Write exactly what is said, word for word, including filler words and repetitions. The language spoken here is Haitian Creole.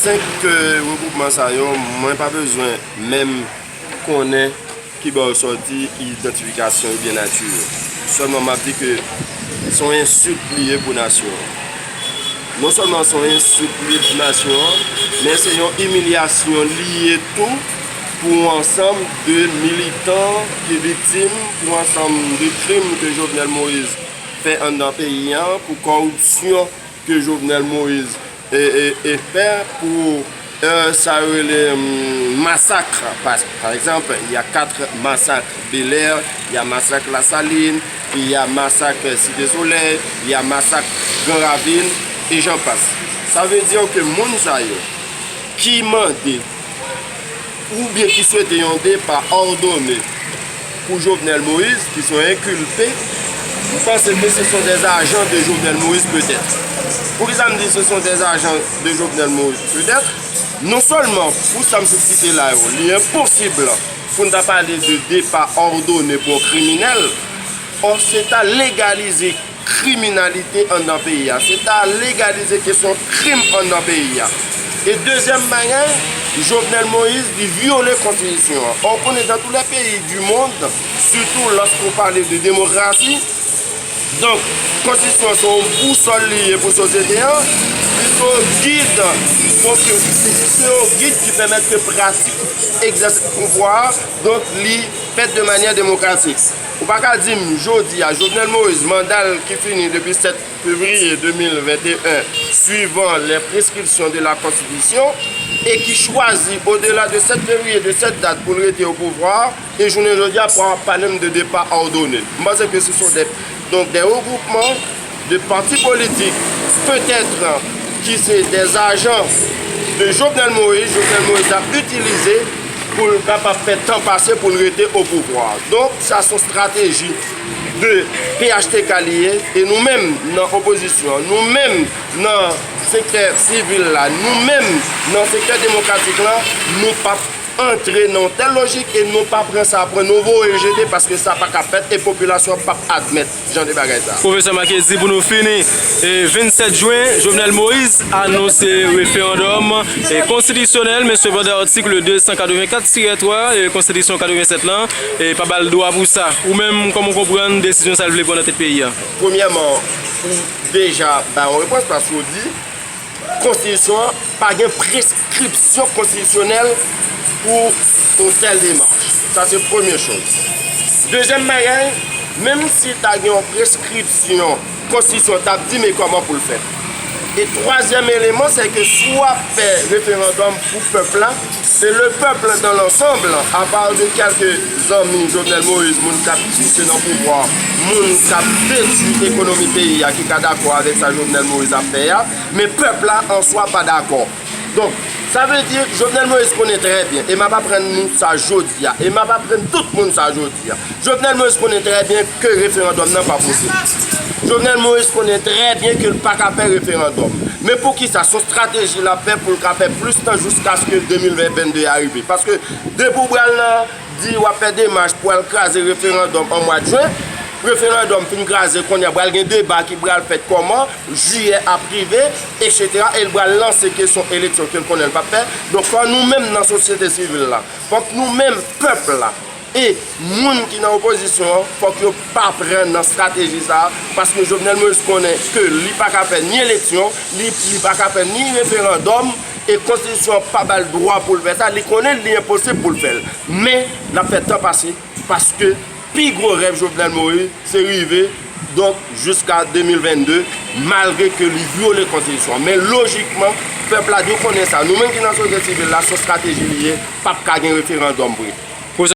Senk, euh, regwoupman sa yo, mwen pa bezwen menm konnen ki bò yo sòti, idantifikasyon yo byen natirèl. Sèlman m ap di ke se yon ensilt li ye pou nasyon an. Non sèlman se yon ensilt li ye pou nasyon an, men se yon imilyasyon li ye tou pou yon ansanm de militan ki viktim, pou yon ansanm de krim ke Jovenel Moïse fè anndan peyi an, pou kòripsyon ke Jovenel Moïse e, e, e fè pou, euh, sa yo rele, hum, masak. Pa, pa egzanp, il y a quatre massacres Bel Air, il y a massacre La Saline, il y a massacre Cité Soleil, il y a massacre Grand Ravine, et j'en passe. Sa vle di ke moun sa yo ki mande oubyen ki swete yon depa òdone pou Jovenel Moïse, ki se yon enkilpe, m panse ke se sont des agents de Jovenel Moïse petèt. Poukisa m di se sont des agents de Jovenel Moïse petèt? Non sèlman pou sa m sot site la yo, li enposib pou n ta pale de depa òdone pou yon kriminèl, ò se ta legalize kriminalite anndan peyi a. Se ta legalize kesyon krim anndan peyi a. E dezyèm bagay, Jovenel Moïse li vyole konstitisyon an. Ò, w konnen dans tous les pays du monde, surtout lorsqu'on parle de démocratie, donk, konstitisyon an se yon bousòl li ye pou sosyete an, li se yon gid, donk, se yon gid ki pèmèt ke pratik egzèsè pouvwa a, donk, li fèt de manyè demokratik. Ou pa ka di m, jodi a, Jovenel Moïse, manda l ki fini depi sèt fevriye de mil venteyen, suivant les prescriptions de la Constitution, e ki chwazi, au-delà de sèt fevriye, de sèt dat, pou l rete o pouvwa, e jounen jodi a, pou w ap pale m de depa òdone. M panse ke se sont des, donc, des regroupements de partis politiques, peut-être, ki se des agents de Jovenel Moïse, Jovenel Moïse ap itilize pou l kapab fè tan pase pou l rete o pouvwa. Donk, sa se yon estrateji de P H T K li ye, e nou menm nan opozisyon an, nou menm nan sektè sivil la, nou menm nan sektè demokratik la, nou p ap antre nan yon tèl lojik e nou pa pran sa pran, nou voye l jete paske sa pa ka fèt e popilasyon an p ap admèt jan de bagay sa. Pwofesè Marc Eddy, pou nou fini, e vennsèt jen, Jovenel Moïse anonse referandòm, e, konstitisyonèl, men sepandan atik de san katrevenkat tirè twa, e, konstitisyon katrevennsèt lan, e, pa ba l dwa pou sa. Ou menm, kòman w konprann desizyon sa l vle pran nan tèt peyi a? Premyèman, ou deja bay yon repons paske w di, konstitisyon an pa gen preskripsyon konstitisyonèl pou yon tèl demach. Sa se premye choz. Dezyèm bagay, menm si ta gen yon preskripsyon, konstitisyon an t ap di men kòman pou l fèt. E twazyèm eleman, se ke si w ap fè referandòm pou pèp la, se le peuple dans l'ensemble, apa de kèlke zanmi Jovenel Moïse, moun k ap touche nan pouvwa, moun k ap detwi ekonomi peyi a, ki ka dakò avèk sa Jovenel Moïse ap fè a, men pèp la an swa pa dakò. Donk, sa vle di, Jovenel Moïse konnen trè byen, e m ap aprann nou sa jodi a, e m ap aprann tout moun sa jodi a. Jovenel Moïse konnen trè byen ke referandòm nan pa posib. Jovenel Moïse konnen trè byen ke l pa ka fè referandòm. Men poukisa? Se yon estrateji l ap fè pou l ka fè plis tan jiskaske de mil venndde a rive. Paske depi w pral nan di w ap fè demach pou al kraze referandòm an mwa jen, referandòm fin kraze, kounye a pral gen deba ki pral fèt kòman jiyè ap rive, etsetera, e l pral lanse kesyon eleksyon ke l konnen l p ap fè. Donk, fò nou menm nan sosyete sivil la, fòk nou menm pèp la, e moun ki nan opozisyon an, fòk yo pa pran nan estrateji sa a, paske Jovenel Moïse konnen ke li pa ka fè ni eleksyon, li, li pa ka fè ni referandòm, e konstitisyon an pa ba l dwa pou l fè sa, li konnen li enposib pou l fè l. Men, l ap fè tan pase, paske pi gwo rèv Jovenel Moïse, se rive, donk, jiska de mil venndde, malgre ke li vyole konstitisyon an. Men lojikman, pèp la dwe konnen sa. Nou menm ki nan sosyete sivil la, se yon estrateji li ye, p ap ka gen referandòm vre.